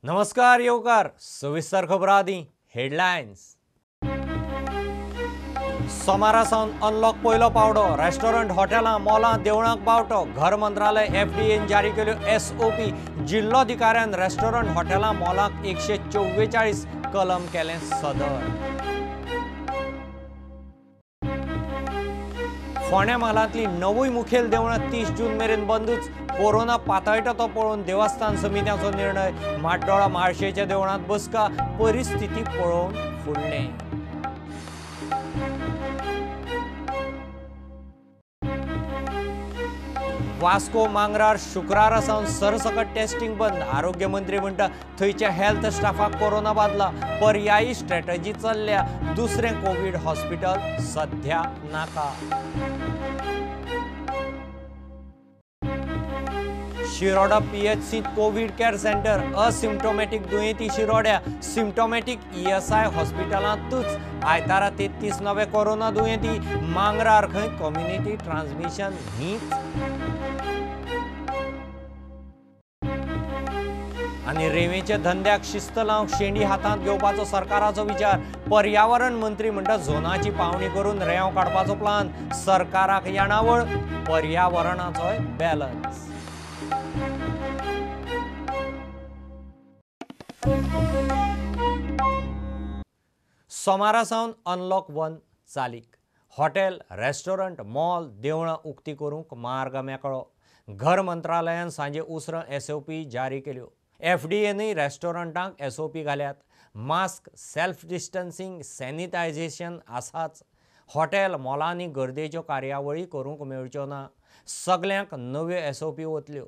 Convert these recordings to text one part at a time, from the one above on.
नमस्कार येवकार सविस्तर खबरां आदी हेडलायन्स। सोमारा सावन अनलॉक पयलो पावडो, रेस्टॉरंट, हॉटेलां, मॉलां, देवळांक बावटो। घर मंत्रालय एफडीएन जारी केल्यो एसओपी। जिल्लोधिकाऱ्यान रेस्टॉरंट, हॉटेलां, मॉलांक 144 कलम केलें सदर। फोंड्या म्हालांतली 9 मुखेल देवळां 30 जून मेरेन बंदूच। कोरोना पातळटा तो पळोवन देवस्थान समित्यांचो निर्णय। म्हाड्डोळा म्हाळशेच्या देवळांत बसका, परिस्थिती पळोवन फुडलें। वास्को मांगरार शुक्रारा सावन सरसकट टेस्टिंग बंद। आरोग्य मंत्री म्हणटा थंयच्या हेल्थ स्टाफाक कोरोना बादला, पर्यायी स्ट्रॅटजी चल्ल्या। दुसरें कोवीड हॉस्पिटल सध्या नाका। शिरोडा पीएचसीत कोवीड केअर सेंटर, असिम्टोमॅटीक दुयेंती शिरोड्या, सिम्टोमॅटीक ईएसआय हॉस्पिटलांतूच। आयतारा 33 नवे कोरोना दुयेंती। मांगरार खंय कम्युनिटी ट्रान्समिशन हीच। आनी रेंवेच्या धंद्याक शिस्त लावंक शेंडी हातांत घेवपाचो सरकाराचो विचार। पर्यावरण मंत्री म्हणटा झोनाची पावणी करून रेंव काडपाचो प्लान। सरकाराक येणावळ, पर्यावरणाचोय बॅलन्स। सोमारा सावन अनलॉक 1 चालीक। हॉटेल, रेस्टॉरंट, मॉल, देवळां उक्ती करूंक मार्ग मेकळो। घर मंत्रालयान सांजे उसरां एसओपी जारी केल्यो। एफडीएनय रेस्टॉरंटांक एसओपी घाल्यात। मास्क, सेल्फ डिस्टन्सिंग, सॅनिटायझेशन आसाच। हॉटेल, मॉलांनी गर्देच्यो कार्यावळी करूंक मेळच्यो ना। सगल्यांक नव्यो एसओपी वतल्यो,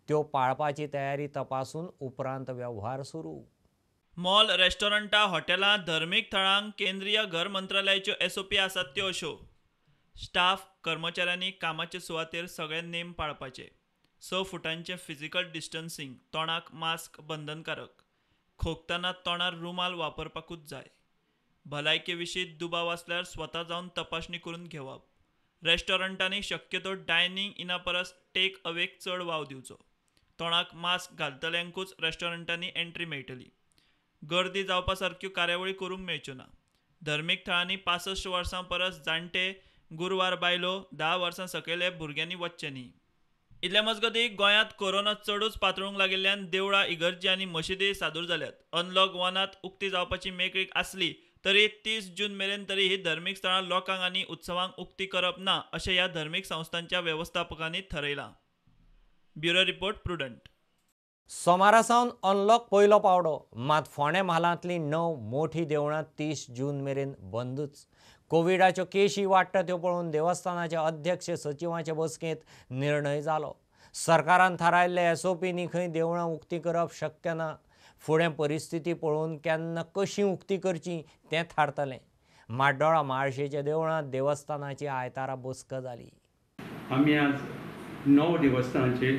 त्यो पाळपाची तयारी तपासून उपरांत व्यवहार सुरू। मॉल, रेस्टॉरंटां, हॉटेलां, धर्मीक थळांक केंद्रीय घर मंत्रालयाच्यो एसओपी आसात त्यो अश्यो: स्टाफ, कर्मचाऱ्यांनी कामाचे सुवातेर सगळे नेम पाळपाचे, 6 फुटांचें फिजिकल डिस्टन्सिंग, तोंडाक मास्क बंधनकारक, खोकतना तोंडार रुमाल वापरपाकूच जाय, भलायके विशीं दुबाव आसल्यार स्वता जावन तपासणी करून घेवप, रेस्टॉरंटांनी शक्यतो डायनिंग इना परस टेक अवेक चड वाव दिवचो, तोंडाक मास्क घालतल्यांकूच रेस्टॉरंटांनी एंट्री मेळटली, गर्दी जावपा सारक्यो कार्यावळी करूंक मेळच्यो ना, धर्मीक थळांनी 65 वर्सां परस जाणटे, गुरवार बायलो, 10 वर्सां सकयले भुरग्यांनी वचचें न्ही। इतले मजगतीं गोंयांत कोरोना चडूच पातळूंक लागिल्ल्यान देवळां, इगर्जी आनी मशिदी सादूर जाल्यात। अनलॉक 1 उक्ती जावपाची मेकळीक आसली तरी 30 जून मेरेन तरी ही धर्मीक स्थळां लोकांक आनी उत्सवांक उक्ती करप ना अशें ह्या धर्मीक संस्थांच्या वेवस्थापकांनी थारायलां। Bureau report, Prudent. सोमारा सावन अनलॉक पयलो पावडो, मात फोंडें म्हालांतली 9 मोठी देवळां 30 जून मेरेन बंदूच। कोविडाच्यो केशी वाडटा त्यो पळोवन देवस्थानाचे अध्यक्ष सचिवांचे बसकेंत निर्णय जालो। सरकारान थारायल्ले एसओपीनी खंय देवळां उक्ती करप शक्य ना। फुडें परिस्थिती पळोवन केन्ना कशी उक्ती करची तें थारतलें। म्हाड्डोळा म्हाळशेच्या देवळांत देवस्थानाची आयतारा बसका जाली। आमी आज 9 देवस्थानाचे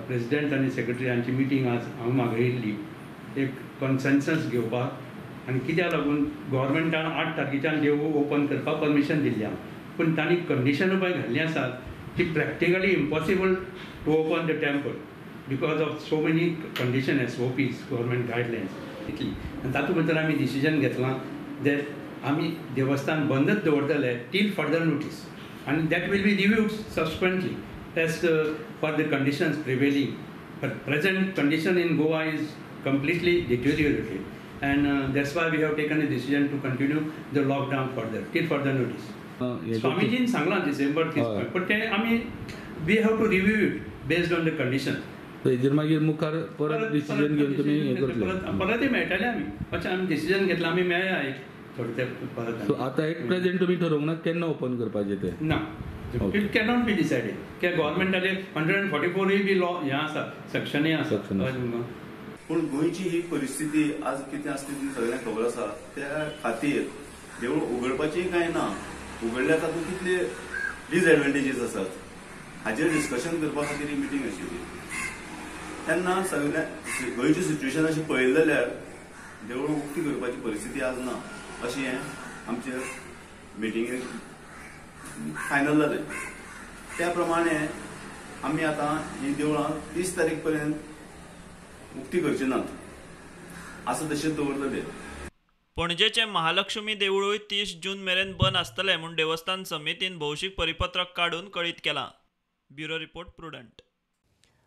प्रेसिडेंट आनी सेक्रेटरी हांची मिटींग आज हांव मागयिल्ली, एक कॉन्सेन्सस घेवपाक आनी कित्याक लागून गव्हर्मेंटान 8 तारखेच्यान देवूळ ओपन करपाक परमिशन दिल्ली आहा, पूण तांणी कंडिशन उपाय घाल्ली आसात ती practically impossible to open the temple because of so many condition, SOPs, government guidelines इतली। आनी तातूंत भितर आमी डिसिजन घेतलां that आमी देवस्थान बंदच दवरतले टील फर्दर नोटीस आनी that will be reviewed subsequently as for the conditions prevailing. But present condition in Goa is completely deteriorated and that's why we have taken a decision to continue the lockdown further till further notice. स्वामीजीन सांगलां डिसेंबर 30, पण ते आमी we have to review it based on the condition. हेजेर मागीर मुखार परत decision घेवन तुमी हें करतले, परतय मेळटले आमी। अशें आमी डिसिजन घेतलां, आमी मेळया एक थोडे ते परत। सो आतां एक प्रेजेंट तुमी ठरोवंक ना केन्ना ओपन करपाचें तें? ना, it cannot be decided. कित्याक गव्हर्मेंटाचे 144 बी लॉ हें आसा, सेक्शनय आसा। पूण गोंयची ही परिस्थिती आज कितें आसली ती सगळ्यांक खबर आसा। त्या खातीर देवूळ उगडपाची कांय ना, उगडल्यार तातूंत कितले डिसएडवांटेजीस आसात हाचेर डिस्कशन करपा खातीर ही मिटींग आशिल्ली। तेन्ना सगळ्या गोंयची सिच्युएशन अशी पळयली जाल्यार देवूळ उक्ती करपाची परिस्थिती आज ना अशें हें आमचे मिटिंगेक फायनल जालें। त्या प्रमाणे आमी आतां ही देवळां 30 तारीख पर्यंत उक्ती करचे नात, आसा तशेंच दवरतले. पणजेचें महालक्ष्मी देवळूय 30 जून मेरेन बंद आसतलें म्हूण देवस्थान समितीन भौशीक परिपत्रक काडून कळीत केलां. Bureau report, Prudent.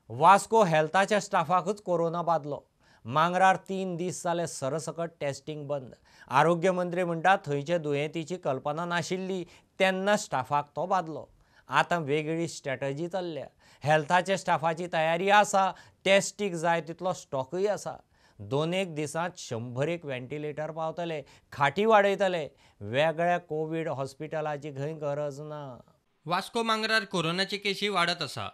Vasco हेल्थाच्या स्टाफाकूच कोरोना बादलो. मांगरार 3 दीस जाले सरसकट टेस्टिंग बंद. आरोग्य मंत्री म्हणटा थंयचे दुयेंतीची कल्पना नाशिल्ली तेन्ना स्टाफाक तो बादलो. आतां वेगळी स्ट्रॅटजी चल्ल्या. हेल्थाच्या स्टाफाची तयारी आसा, टेस्टीक जाय तितलो स्टॉकूय आसा. 2-1 दिसांत 100 व्हेंटिलेटर पावतले, खाटी वाडयतले. वेगळ्या कोवीड हॉस्पिटलाची खंय गरज ना. वास्को मांगरार कोरोनाची केशी वाडत आसा.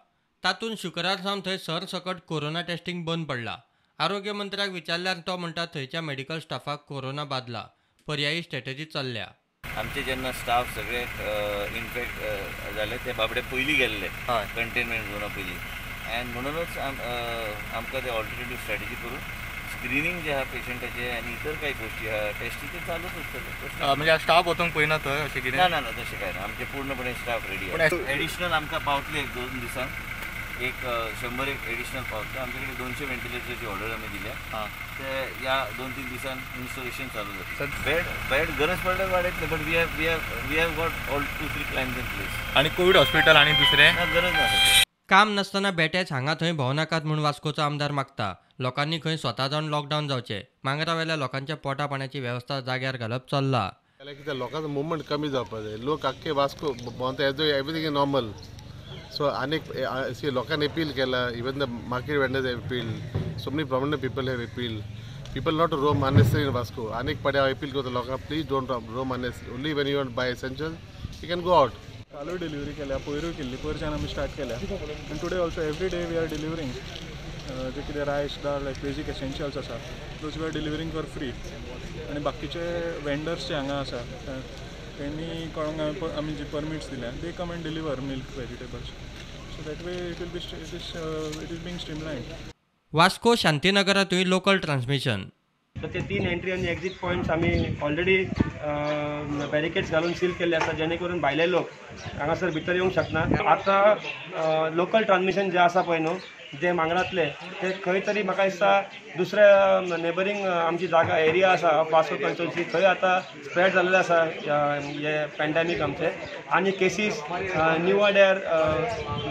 तातूंत शुक्रार सावन थंय सरसकट कोरोना टेस्टिंग बंद पडला. आरोग्य मंत्र्याक विचारल्यार तो म्हणटा थंयच्या मेडिकल स्टाफाक कोरोना बादला, पर्यायी स्ट्रॅटजी चल्ल्या. आमचे जेन्ना स्टाफ सगळे इन्फेक्ट जाले ते बाबडे पयलीं गेल्ले कंटेनमेंट झोना पयलीं, आनी म्हणूनच आमकां ते ऑल्टरनेटीव स्ट्रॅटजी करून स्क्रिनींग जे आहा पेशंटाचे आनी इतर काही गोष्टी आहा टेस्टी ते चालूच उरतले. म्हणजे स्टाफ वचूंक पळयना थंय अशें कितें? ना ना ना, तशें कांय ना. आमचे पूर्णपणे स्टाफ रेडी आहा. एडिशनल आमकां पावतले 1-2 दिसान, एक 100 एडिशनल पावतले. आमचे कडेन 200 व्हेंटिलेटरची ऑर्डर आमी दिल्या, ते ह्या 2-3 दिसान इन्स्टॉलेशन चालू जातलें. बेड गरज पडल्यार वाडयतले, but we have got all 2-3 plans in place. आनी कोवीड हॉस्पिटल आनी दुसरें ना, गरज ना. काम नासतना बेटेच हांगा थंय भोंवनाकात म्हूण वास्कोचो आमदार मागता. लोकांनी खंय स्वता जावन लॉकडावन जावचें. मांगरावेल्या लोकांच्या पोटा पाण्याची वेवस्था जाग्यार घालप चल्ला. कित्याक लोकांचो मुवमेंट कमी जावपाक जाय. लोक आख्खे वास्को भोंवता as everything is normal. So आनीक लोकांनी अपील केला, even the market vendors have appeal, so many prominent people have appeal, people not to roam unnecessary in Vasco. आनीक पाटी हांव अपील करता लोकांक, please don't roam unnecessary, only when you want buy essential you can go out. कालूय delivery केल्या, पयरूय केल्ली, पयरच्यान आमी स्टार्ट केल्या, आनी today also every day we are delivering जे कितें रायस, दाळ, लायक बेजीक एसेंशियल्स आसा, those we are delivering for free. आनी बाकीचे वेंडर्स जे हांगा आसा तेणी कोणाक आमी जी परमिट्स दिल्या, they come and deliver milk, vegetables. So that way it will be it is being streamlined. Vasco शांतीनगरांतूय local transmission. तर ते 3 एंट्री आनी एक्झीट पॉयंट्स आमी ऑलरेडी बॅरिकेड्स घालून सील केल्ले आसा, जेणे करून भायले लोक हांगासर भितर येवंक शकना. आतां लोकल ट्रान्समिशन जें आसा पळय न्हू, जे मांगरांतले ते खंय तरी म्हाका दिसता दुसऱ्या नेबरींग आमची जागा एरिया आसा वास्को कॉन्स्टिट्युएन्सी, थंय आतां स्प्रेड जाल्लें आसा हे पॅन्डेमीक आमचें. आनी केसीस न्यू वाड्यार,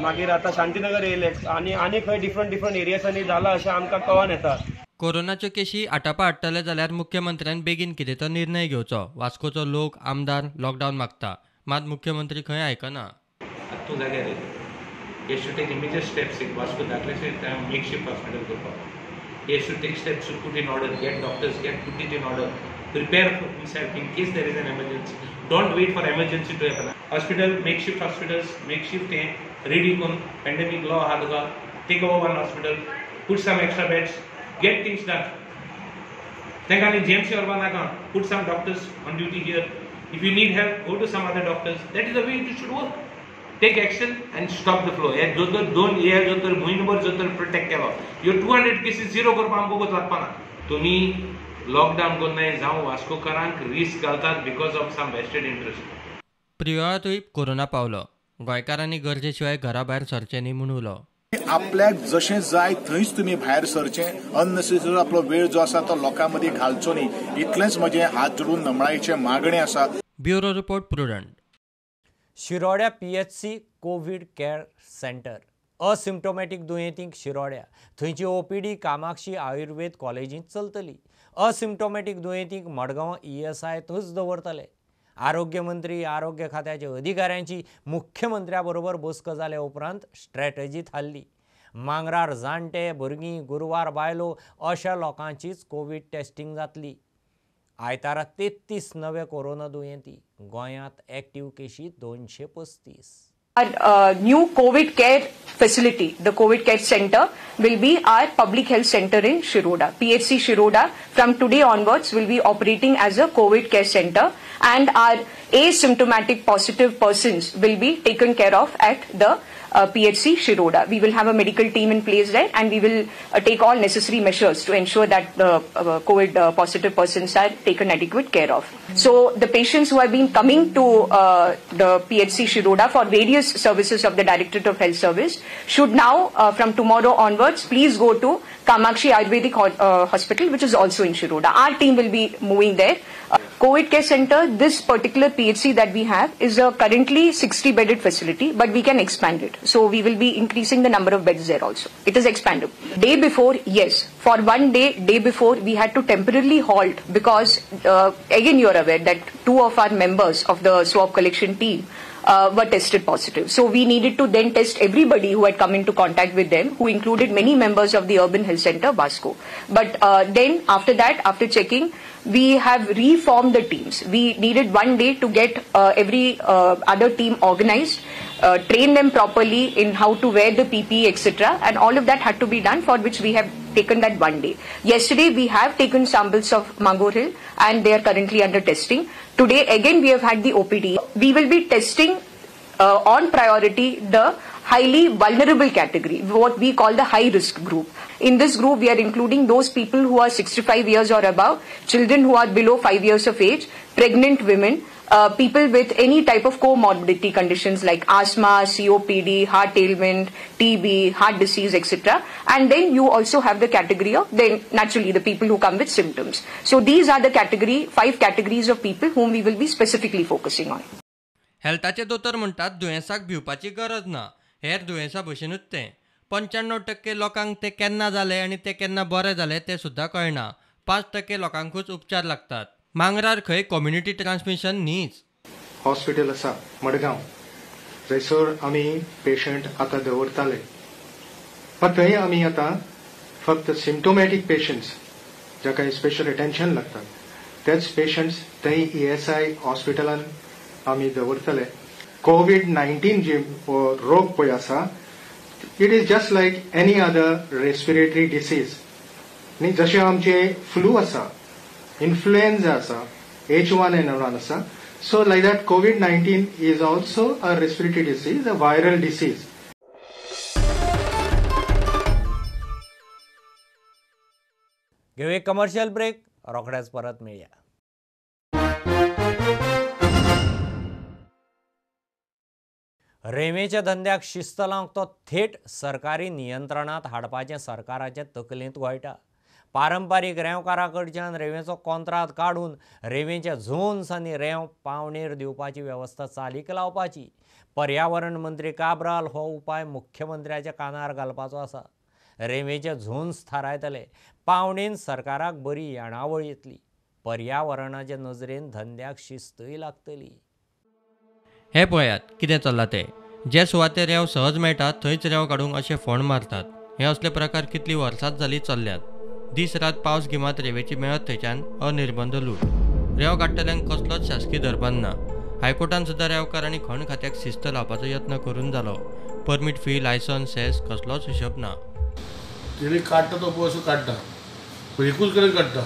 मागीर आतां शांतीनगर येयले आनी आनी खंय डिफरंट डिफरंट एरियासांनी जाला अशें आमकां कळोन येता. कोरोनाच्यो केशी आटापा हाडटले जाल्यार मुख्यमंत्र्यान बेगीन कितें तो निर्णय घेवचो. वास्कोचो लोक, आमदार लॉकडावन मागता, मात मुख्यमंत्री खंय आयकना. तूं जाग्यार He has to take immediate steps in Vasco Dakle makeshift hospital करपाक. He has to take steps to put in order, get doctors, get put it in order, prepare for himself in case there is an emergency. Don't wait for emergency to happen. Hospital, makeshift hospitals, makeshift हें ready करून pandemic law आहा तुका, take over one hospital, put some extra beds, get things done. तांकां आनी GMC व्हरपा नाका, put some doctors on duty here. If you need help, go to some other doctors. That is the way it should work. Take action and stop the flow. हे जो तर 2 हे जो तर म्हयनोभर जो तर प्रोटेक्ट केलो, ह्यो 200 केसीस झिरो करपाक आमकां वगत लागपा ना. तुमी लॉकडावन करनाय जावं वास्कोकारांक रिस्क घालतात because of some vested interest. प्रियोळांतूय corona पावलो. गोंयकारांनी गरजे शिवाय घरा भायर सरचें न्ही म्हूण उलो. आपल्याक जशें जाय थंयच तुमी भायर सरचें, अननेसेसरी आपलो वेळ जो आसा तो लोकां मदीं घालचो न्ही, इतलेंच म्हजें हात जोडून नमळायेचें मागणें आसा. Bureau report, Prudent. शिरोड्या PHC Covid care centre asymptomatic दुयेंतींक शिरोड्या थंयची ओपीडी कामाक्षी आयुर्वेद कॉलेजींत चलतली. असिम्टोमॅटीक दुयेंतींक मडगांव ESI थंयच दवरतले. आरोग्य मंत्री, आरोग्य खात्याच्या अधिकाऱ्यांची मुख्यमंत्र्या बरोबर बसका जाल्या उपरांत स्ट्रॅटजी थारली. मांगरार जाणटे, भुरगीं, गुरवार बायलो अशा लोकांचीच कोवीड टेस्टिंग जातली. आयतारा 33 नवे कोरोना दुयेंती, गोंयांत एक्टिव्ह केशी 235. Our new COVID care facility, the COVID care center, will be our public health center in Shiroda. PHC Shiroda from today onwards will be operating as a COVID care center, and our asymptomatic positive persons will be taken care of at the PHC Shiroda. We will have a medical team in place there, and we will take all necessary measures to ensure that the COVID positive persons are taken adequate care of. So the patients who have been coming to the PHC Shiroda for various services of the Directorate of Health Service should now, from tomorrow onwards, please go to Kamakshi Ayurvedic Hospital, which is also in Shiroda. Our team will be moving there. COVID Care Center, this particular PHC that we have is a currently 60-bedded facility, but we can expand it. So we will be increasing the number of beds there also. It is expandable. Day before, yes. For one day before, we had to temporarily halt because, again, you are aware that 2 of our members of the swab collection team were tested positive. So we needed to then test everybody who had come into contact with them, who included many members of the Urban Health Center, Vasco. But then after that, after checking, we have reformed the teams. We needed one day to get every other team organized, train them properly in how to wear the PPE, etc. And all of that had to be done, for which we have taken that one day. Yesterday, we have taken samples of Mangor Hill and they are currently under testing. Today, again, we have had the OPD. We will be testing on priority the highly vulnerable category, what we call the high risk group. In this group, we are including those people who are 65 years or above, children who are below 5 years of age, pregnant women, people with any type of comorbidity conditions like asthma, COPD, heart ailment, TB, heart disease, etc. And then you also have the category of, then naturally, the people who come with symptoms. So these are the category, 5 categories of people whom we will be specifically focusing on. हेल्थाचे दोतोर म्हणटात दुयेंसाक भिवपाची गरज ना, हेर दुयेंसा भशेनूच तें. 95% लोकांक ते केन्ना जाले आनी ते केन्ना बरे जाले ते सुद्दां कळना. 5% लोकांकूच उपचार लागतात. मांगरार खंय कम्युनिटी ट्रान्समिशन न्हीच. हॉस्पिटल आसा मडगांव, थंयसर आमी पेशंट आतां दवरताले, पण थंय आमी आतां फक्त सिम्टोमॅटीक पेशंट्स जाका स्पेशल अटेन्शन लागता तेच पेशंट्स थंय ESI हॉस्पिटलान आमी दवरतले. कोवीड-19 जी रोग पळय आसा, it is just like any other respiratory disease. न्ही, जशें आमचे फ्लू आसा, इन्फ्लुएन्झा आसा, H1N1 आसा, so like that COVID-19 is also a respiratory disease, a viral disease. घेऊ एक कमर्शियल ब्रेक, रोखडेच परत मेळया. रेंवेच्या धंद्याक शिस्त लावंक तो थेट सरकारी नियंत्रणांत हाडपाचें सरकाराचे तकलेंत घोळटा. पारंपारीक रेंवकारां कडच्यान रेंवेचो कोंत्राद काडून रेंवेच्या झोन्स आनी रेंव पावणेर दिवपाची वेवस्था चालीक लावपाची. पर्यावरण मंत्री काब्राल हो उपाय मुख्यमंत्र्याच्या कानार घालपाचो आसा. रेंवेचे झोन्स थारायतले, पावणेन सरकाराक बरी येणावळ येतली, पर्यावरणाचे नजरेन धंद्याक शिस्तूय लागतली. हे पळयात कितें चल्लां तें. जे सुवातेर रेंव सहज मेळटा थंयच रेंव काडूंक अशे फोंड मारतात. हे असले प्रकार कितलीं वर्सांच जालीं चल्ल्यात. दीस रात पावस गिमांत रेंवेची मेळत थंयच्यान अनिर्बंध लूट. रेंव काडटल्यांक कसलोच शासकी दरबार ना. हायकोर्टान सुद्दां रेंवकार आनी खण खात्याक शिस्त लावपाचो यत्न करून जालो. परमीट फी, लायसन्स, सेस कसलोच हिशोब ना. तेणी काडटा तो पळय असो काडटा, पूण एकूच कडेन काडटा.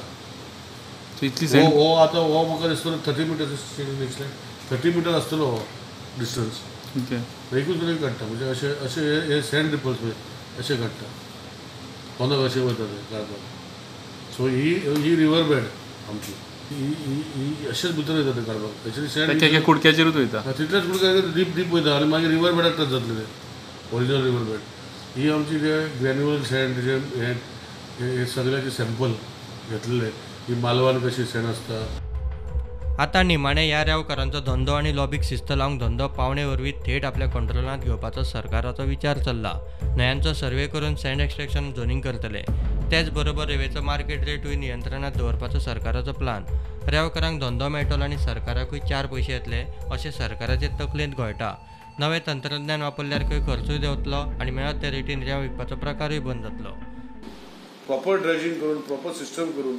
हो आतां हो म्हाका दिसतलो 30 मिटर्स दिसलें, 30 मिटर आसतलो हो डिस्टन्स. एकूच कडेन काडटा, म्हणजे अशें अशें हे सँड रिपल्स पळय अशें काडटा, कोणाक अशें वयता ते काडपाक. सो ही ही रिवर बेड आमची ही ही अशेंच भितर वयता ते काडपाक. एक्चुअली सँड कुडक्याचेरूच वयता, तितल्याच कुडक्याचेर डीप डीप वयता आनी मागीर रिवर बेडाक टच जातले ते ओरिजिनल रिवर बेड. ही आमची जे ग्रॅन्युअल सँड जे हे सगळ्याचे सॅम्पल घेतलेले, ही मालवान कशी सँड आसता. आतां निमाणे ह्या रेंवकारांचो धंदो आनी लॉबीक शिस्त लावंक धंदो पावणे वरवीं थेट आपल्या कंट्रोलांत घेवपाचो सरकाराचो विचार चल्ला. न्हंयांचो सर्वे करून सँड एक्स्ट्रॅक्शन झोनींग करतले. तेच बरोबर रेंवेचो मार्केट रेटूय नियंत्रणांत दवरपाचो सरकाराचो प्लान. रेंवकारांक धंदो मेळटलो आनी सरकाराकूय 4 पयशे येतले अशें सरकाराचे तकलेंत घोळटा. नवें तंत्रज्ञान वापरल्यार खंय खर्चूय देंवतलो आनी मेळत त्या रेटीन रेंव विकपाचो प्रकारूय बंद जातलो. प्रॉपर ड्रेजिंग करून, प्रॉपर सिस्टम करून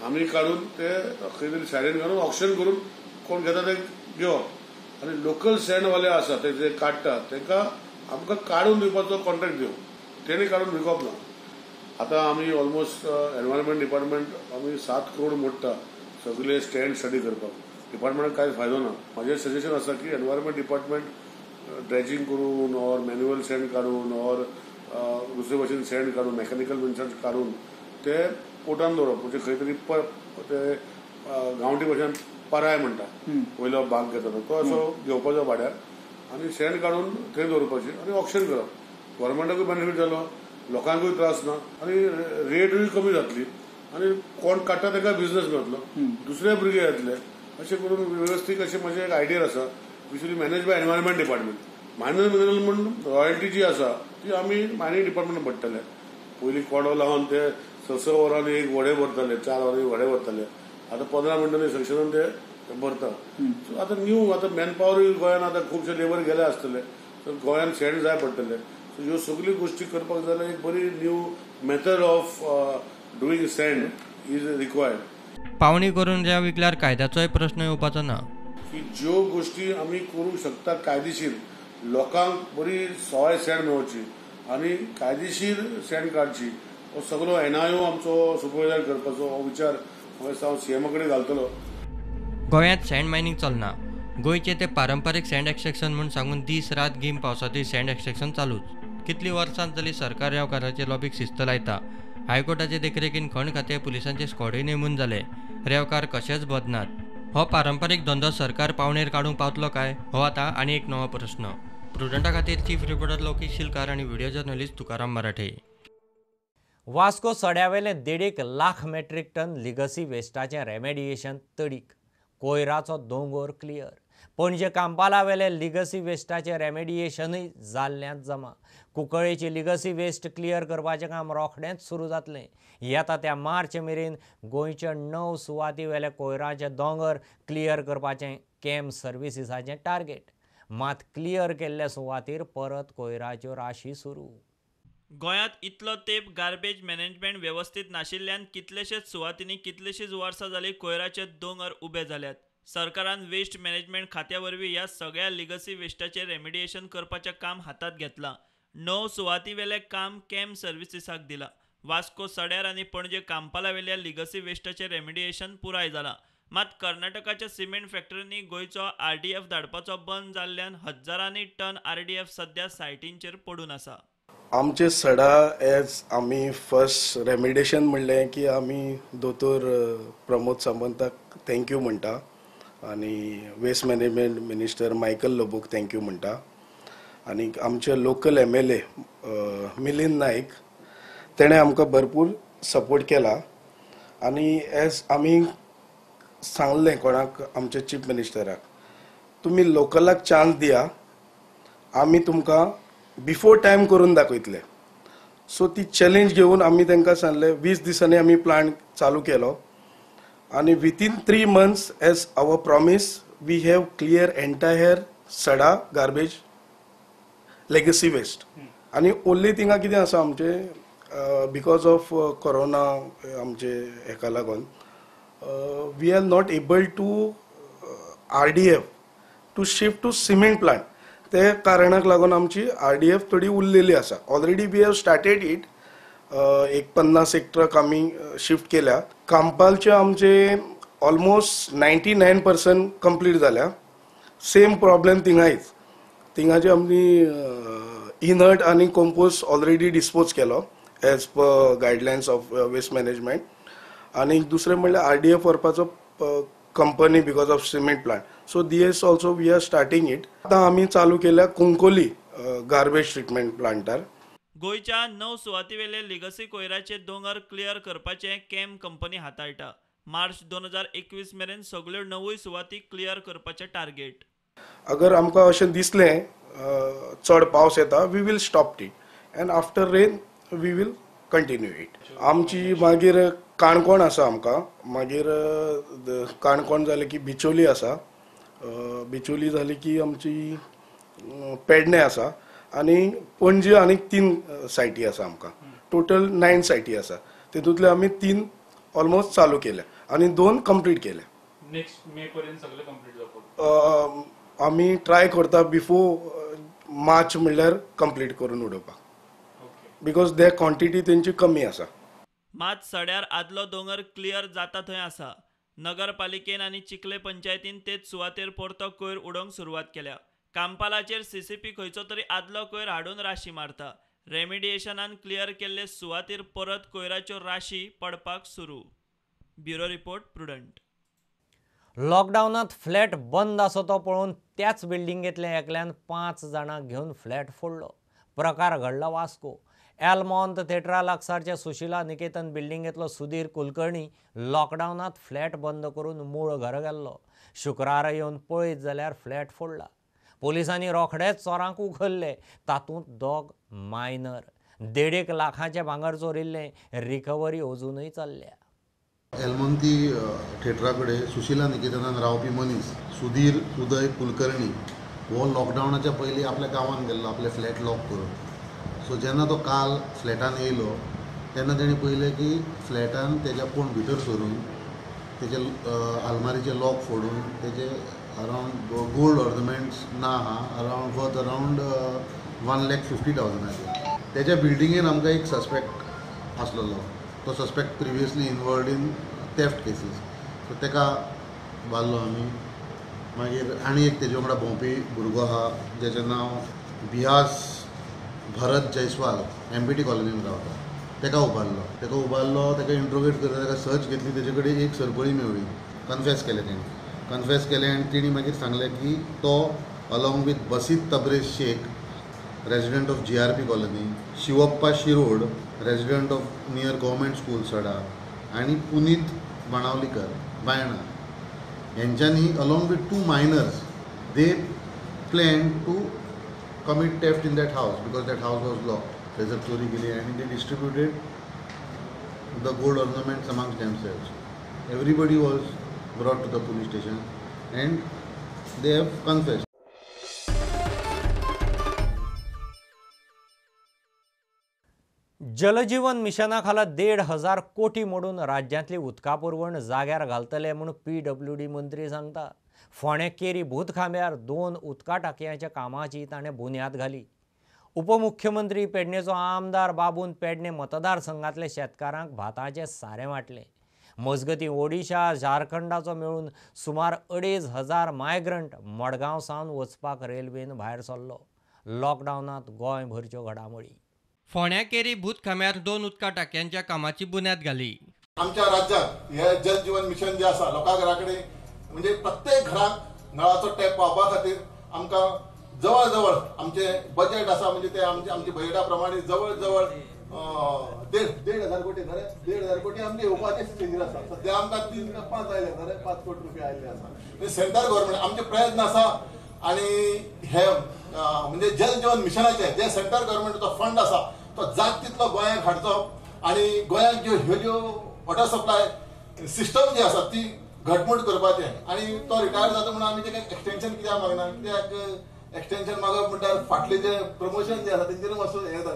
आमी काडून ते खंय तरी सायडीन घालून ऑक्शन करून कोण घेता ते घेवप. आनी लोकल सँडवाले आसा ते जे काडटा तांकां आमकां काडून दिवपाचो कॉन्ट्रॅक्ट दिवप, तेणी काडून विकप ना. आतां आमी ऑलमोस्ट एनवायरमेंट डिपार्टमेंट आमी 7 करोड मोडटा सगळे स्टँड स्टडी करपाक. डिपार्टमेंटाक कांय फायदो ना. म्हाजें सजेशन आसा की एनवायरमेंट डिपार्टमेंट ड्रेजिंग करून ऑर मॅन्युअल सँड काडून ऑर दुसरे भशेन सँड काडून मेकॅनिकल मिन्सान काडून ते पोटान दवरप, म्हणजे खंय तरी ते गांवठी भाशेन पराय म्हणटा वयलो भाग घेता तो असो घेवपाचो भाड्यार आनी सँड काडून थंय दवरपाची आनी ऑक्शन करप. गव्हर्मेंटाकूय बेनिफीट जालो, लोकांकूय त्रास ना आनी रेटूय कमी जातली आनी कोण काडटा ताका बिझनस मेळटलो, दुसरे भुरगे येतले. अशें करून वेवस्थीत अशें म्हजें एक आयडिया आसा which will manage by environment department. Minor mineral म्हण रॉयल्टी जी आसा ती आमी मायनिंग डिपार्टमेंट पडटले. पयलीं कोडो लावन ते 6-6 वरांनी एक व्हडें भरताले, 4 वरांनी व्हडें भरताले, आतां 15 मिनटांनी सेक्शनान ते भरता. सो आतां न्यू आतां मॅन पावरूय गोंयान आतां खुबशे लेबर गेले आसतले, सो गोंयान सँड जाय पडटले. सो ह्यो सगल्यो गोश्टी करपाक जाल्यार एक बरी new method of doing sand is required. पावणी करून रेंव विकल्यार कायद्याचोय प्रश्न येवपाचो ना. की ज्यो गोश्टी आमी करूंक शकता कायदेशीर, लोकांक बरी सवाय सँड मेळोवची आनी कायदेशीर सँड काडची, हो सगळो एनआयओ आमचो सुपरवायजर करपाचो हो विचार हांव सीएमा कडेन घालतलो. गोंयांत सँड मायनिंग चलना. गोंयचे ते पारंपारीक सँड एक्स्ट्रॅक्शन म्हूण सांगून दीस रात गीम पावसांतूय सँड एक्स्ट्रॅक्शन चालूच. कितलीं वर्सां जालीं सरकार रेंवकारांचे लॉबीक शिस्त लायता. हायकोर्टाचे देखरेखीन खण खातें पुलिसांचे स्कॉडूय नेमून जाले. रेंवकार कशेच बदनात. हो पारंपारीक धंदो सरकार पावणेर काडूंक पावतलो काय हो आतां आनी एक नवो प्रश्न. प्रुडंटा खातीर चीफ रिपोर्टर लौकीक शिलकार आनी व्हिडिओ जर्नलिस्ट तुकाराम मराठे. वास्को सड्यावेलें 1.5 लाख मेट्रीक टन लिगसी वेस्टाचें रेमेडिएशन तडीक, कोयराचो दोंगोर क्लियर. पणजे कांपालावेले लिगसी वेस्टाचें रेमेडिएशनूय जाल्ल्यांत जमा. कुंकळेची लिगसी वेस्ट क्लियर करपाचें काम रोखडेंच सुरू जातलें. येता त्या मार्च मेरेन गोंयच्या 9 सुवातीवेले कोयराचे दोंगर क्लियर करपाचें कॅम सर्विसीसाचें टार्गेट. मात क्लियर केल्ल्या सुवातीर परत कोयराच्यो राशी सुरू. गोंयांत इतलो तेंप गार्बेज मॅनेजमेंट वेवस्थीत नाशिल्ल्यान कितलेशेच सुवातींनी कितलेशींच वर्सां जालीं कोयराचे दोंगर उबे जाल्यात. सरकारान वेस्ट मॅनेजमेंट खात्या वरवीं ह्या सगळ्या लिगसी वेस्टाचें रेमिडिएशन करपाचें काम हातांत घेतलां. 9 सुवातीवेलें काम कॅम सर्विसीसाक दिलां. वास्को सड्यार आनी पणजे कांपालावेल्या लिगसी वेस्टाचें रेमिडिएशन पुराय जालां. मात कर्नाटकाच्या सिमेंट फॅक्टरींनी गोंयचो आरडीएफ धाडपाचो बंद जाल्ल्यान हजारांनी टन आरडीएफ सध्या सायटींचेर पडून आसा. आमचे सडा एज आमी फर्स्ट रेमिडेशन म्हणलें की आमी दोतोर प्रमोद सामंताक thank you म्हणटा आनी वेस्ट मॅनेजमेंट मिनिस्टर मायकल लोबोक thank you म्हणटा आनी आमचे लोकल MLA Milind Naik तेणें आमकां भरपूर सपोर्ट केला. आनी एज आमी सांगलें कोणाक आमच्या चीफ मिनिस्टराक, तुमी लोकलाक चान्स दिया, आमी तुमकां बिफोर टायम करून दाखयतले. सो ती चॅलेंज घेवन आमी तांकां सांगलें 20 दिसांनी आमी प्लांट चालू केलो आनी within 3 months as our promise we have clear entire Sada garbage legacy waste. आनी ओन्ली थिंगा कितें आसा आमचें because of corona आमचे हेका लागून we are not able to RDF to shift to cement plant. ते कारणाक लागून आमची RDF थोडी उरलेली आसा. Already we have started it. एक 50 एक ट्रक आमी शिफ्ट केल्या. कांपालचे आमचे ऑलमोस्ट 99% कंप्लीट जाल्या. सेम प्रॉब्लेम थिंगायच, थिंगाचे आमी इनर्ट आनी कंपोस्ट ऑलरेडी डिस्पोज केलो as per guidelines of waste management. आनी दुसरें म्हणल्यार RDF व्हरपाचो company because of cement plant. So this also we are starting it. आतां आमी चालू केल्या कुंकोली गार्बेज ट्रिटमेंट प्लांटार. गोंयच्या 9 सुवातीवेले लिगसी कोयराचे दोंगर क्लियर करपाचें कॅम कंपनी हाताळटा. मार्च 2021 मेरेन सगळ्यो 9 सुवाती क्लियर करपाचें टार्गेट. अगर आमकां अशें दिसलें चड पावस येता, we will stop it and after rain we will continue it. आमची मागीर काणकोण आसा आमकां, मागीर काणकोण जालें की बिचोली आसा, बिचोली जाली की आमची पेडणे आसा आनी पणजे आनीक 3 सायटी आसा आमकां. टोटल 9 सायटी आसा. तितूंतले आमी 3 ऑलमोस्ट चालू केल्या आनी 2 कंप्लीट केल्या. नेक्स्ट मे पर्यंत सगळें कंप्लीट जावपाक आमी ट्राय करता बिफोर मार्च म्हणल्यार कंप्लीट करून उडोवपाक, because they quantity तेंची कमी आसा. मात सड्यार आदलो दोंगर क्लियर जाता थंय आसा. नगरपालिकेन आनी चिखले पंचायतीन तेच सुवातेर परतो कोयर उडोवंक सुरवात केल्या. कांपालाचेर सीसीपी खंयचो तरी आदलो कोयर हाडून राशी मारता. रेमिडिएशनान क्लियर केल्ले सुवातीर परत कोयराच्यो राशी पडपाक सुरू. Bureau report, Prudent. लॉकडावनांत flat बंद आसा तो पळोवन त्याच बिल्डिंगेंतल्या एकल्यान 5 जाणांक घेवन फ्लॅट फोडलो. प्रकार घडला वास्को. एलमॉन्त थेटरा लागसारच्या सुशिला निकेतन बिल्डिंगेंतलो सुधीर कुलकर्णी लॉकडावनांत फ्लॅट बंद करून मूळ घरा गेल्लो. शुक्रारा येवन पळयत जाल्यार फ्लॅट फोडला. पोलिसांनी रोखडेच चोरांक उखल्ले. तातूंत 2 मायनर. 1.5 लाखाचें भांगर चोरिल्लें. रिकव्हरी अजूनय चल्ल्या. एलमोंती थेटरा कडेन सुशिला निकेतनान रावपी मनीस सुधीर उदय कुलकर्णी हो लॉकडावनाच्या पयलीं आपल्या गांवांत गेल्लो आपलें फ्लॅट लॉक करून. सो जेन्ना तो काल फ्लॅटान येयलो तेन्ना तेणें पळयलें की फ्लॅटान तेज्या कोण भितर सरून तेजे आलमारीचे लॉक फोडून तेजे अरावंड गोल्ड ऑर्नमेंट्स ना आहा, अरावंड वर्थ अरावंड 1,50,000. तेज्या बिल्डिंगेन आमकां एक सस्पेक्ट आसलेलो. तो suspect previously involved in theft cases. So तेका बारलो आमी. मागीर आनी एक तेजे वांगडा भोंवपी भुरगो आहा जेचें नांव बिहास भरत जयस्वाल, MPT कॉलनीन रावता. तेका उबारलो. तेका इंट्रोगेट करता, तेका सर्च घेतली. तेजे कडेन एक सरपळी मेवळी. कन्फेस केलें तेणी. कन्फेस केलें आनी तेणी मागीर सांगलें की तो along with Basit Tabrez Shaikh, resident of GRP colony, Shivappa Shirod, resident of near government school Sada, आनी पुनीत बाणावलीकर बायणा हेंच्यांनी along with 2 minors they plan to commit theft in that house because that house was locked. थंयसर चोरी केली आनी they distributed the gold ornaments amongst themselves. Everybody was brought to the police station and they have confessed. Jal Jeevan मिशना खाला 1,500 कोटी मोडून राज्यांतली उदका पुरवण जाग्यार घालतले म्हूण PWD मंत्री सांगता. फोंडें केरी भूतखांब्यार 2 उदका टाकयांच्या कामाची ताणें बुन्याद घाली. उपमुख्यमंत्री पेडणेचो आमदार बाबून पेडणे मतदारसंघातले शेतकारांक भाताचें सारें वांटलें. मजगतीं ओडिशा झारखंडाचो मेळून सुमार 2,500 मायग्रंट मडगांव सावन वचपाक रेल्वेन भायर सरलो. लॉकडावनांत गोंयभरच्यो घडामोडी. फोंड्या केरी भूतखांब्यार 2 उदका टाकयांच्या कामाची बुन्याद घाली. आमच्या राज्यात हे जल जीवन मिशन जे आसा लोकां घरा कडेन म्हणजे प्रत्येक घराक नळाचो टॅप पावपा खातीर आमकां जवळ जवळ आमचे बजेट आसा म्हणजे ते आमचे बजेटा प्रमाणे जवळ जवळ 1,500 कोटी न्हय 1,500 कोटी आमचे येवपाचे स्टेजीर आसा. सद्या आमकां 3 ते 5 आयले न्हय 5 कोटी रुपया आयिल्ले आसा. म्हणजे सेंट्रल गव्हर्मेंट आमचे प्रयत्न आसा आनी हे म्हणजे जल जीवन मिशनाचे जे सेंट्रल गव्हर्मेंटाचो फंड आसा तो जात तितलो गोंयांक हाडचो आनी गोंयांक ज्यो ह्यो ज्यो वॉटर सप्लाय सिस्टम जी आसा ती घटमूट करपाचें. आनी तो रिटायर जाता म्हणून आमी तेका एक्सटेंशन कित्याक मागना, कित्याक एक्सटेंशन मागप म्हणल्यार फाटलें जें प्रमोशन जें आसा तेंचेर मातसो हें जाता.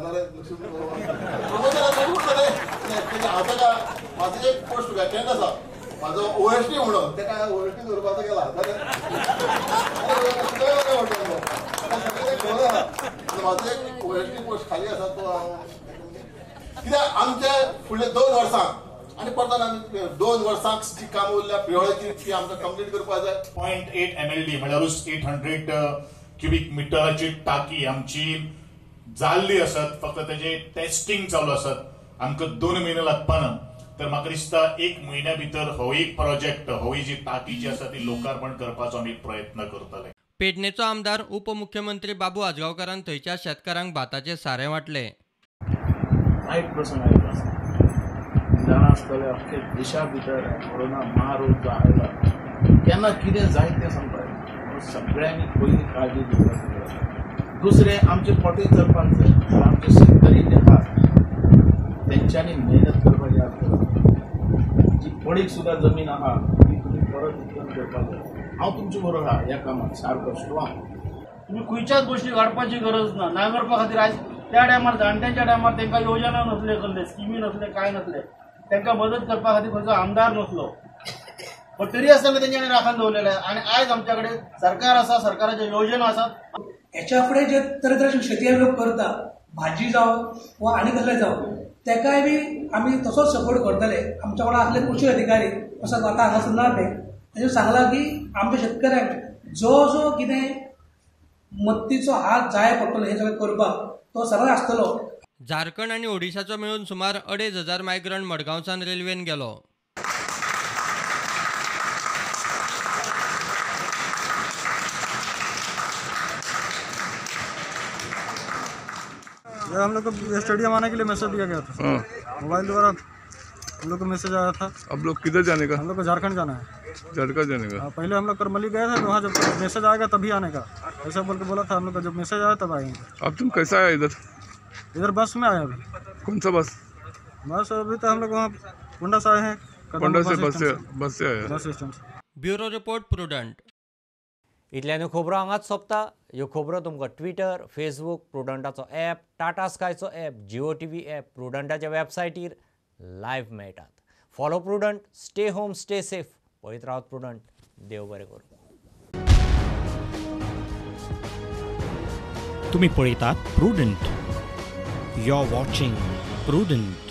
प्रमोशन आतां हांव ताका म्हाजो एक पोस्ट वेकेंट आसा म्हाजो OSD म्हणून तेका OSD दवरपाचो गेला. म्हाजो एक OSD post खाली आसा तो हांव कित्याक आमचे फुडले 2 वर्सांक आनी परत आमी 2 वर्सांक जी कामां उरल्या प्रियोळाची ती आमकां कंप्लीट करपाक जाय. 0.8 MLD म्हळ्यारूच 800 क्युबीक मिटराची टाकी आमची जाल्ली आसत, फक्त तेजे टेस्टिंग चालू आसत. आमकां 2 म्हयने लागपाना, तर म्हाका दिसता 1 म्हयन्या भितर हो एक प्रोजेक्ट, हो जी टाकी जी आसा ती लोकार्पण करपाचो आमी प्रयत्न करतले. पेडणेचो आमदार उपमुख्यमंत्री बाबू आजगांवकारान थंयच्या शेतकारांक भाताचें सारें वांटलें. वायट प्रसंग आयलो आसा, जाणा आसतले अख्खे देशा भितर कोरोना महारोग जो आयला केन्ना कितें जायत तें सांगपाक येना. सगळ्यांनी पयली काळजी घेवपाची गरज. दुसरें आमचें पोटूय चलपाक जाय. आमचे शेतकरी जे आहात तेंच्यांनी मेहनत करपाची आसता. जी पडीक सुद्दां जमीन आहा ती तुमी परत विकून करपाक जाय. हांव तुमचे बरोबर आहा ह्या कामाक सारको स्ट्रॉंग. तुमी खंयच्याच गोश्टी काडपाची गरज ना. नांगरपा खातीर आयज त्या टायमार जाणट्यांच्या टायमार तांकां योजना नसले, कसले स्किमी नसले, कांय नसले, तांकां मदत करपा खातीर खंयचो आमदार नसलो, पण तरी आसतना तेंच्यांनी राखण दवरलेलें. आनी आयज आमच्या कडेन सरकार आसा, सरकाराच्यो योजना आसात. हेच्या फुडें जे तरेतरेचे शेती लोक करता, भाजी जावं वा आनी कसलें जावं, तेकाय बी आमी तसोच सपोर्ट करतले. आमच्या वांगडा आसले कृशी अधिकारी तसोच आतां हांगासर ना ते, तांणी सांगलां की आमच्या शेतकऱ्यांक जो जो कितें मत्तीचो हात जाय पडटलो हें सगळें करपाक, तो सरळ आसतलो. झारखंड आनी ओडिशाचो मेळून सुमार 2500 मायग्रंट मडगांवच्यान रेल्वेन गेलो. हम लोग को स्टेडियम आने के लिए मैसेज दिया गया था, मोबाइल द्वारा हम लोग को मैसेज आया था. अब लोग किधर जाने का? हम लोग को झारखंड जाना है. झारखंड जाने का? पहले हम लोग करमली गए थे, तो वहाँ जब मैसेज आएगा तभी आने का ऐसा बोल के बोला था. हम लोग का जब मैसेज आया तब आएंगे. अब तुम कैसा आया इधर? इधर बस में आया. अभी कौन सा बस? बस अभी तो हम लोग वहाँ पोंडा से आए हैं. पोंडा से बस से आया. बस स्टैंड से. Bureau report, Prudent. इतल्यान खबरो हांगाच सोंपता. ह्यो खबरो तुमकां ट्विटर, फेसबूक, प्रुडंटाचो ॲप, टाटा स्कायचो ॲप, जिओ टीव्ही ॲप, प्रुडंटाच्या वेबसायटीर लायव्ह मेळटात. Follow Prudent, stay home, stay safe. पळयत रावत प्रुडंट. देव बरें करूं. तुमी पळयतात Prudent. You are watching Prudent.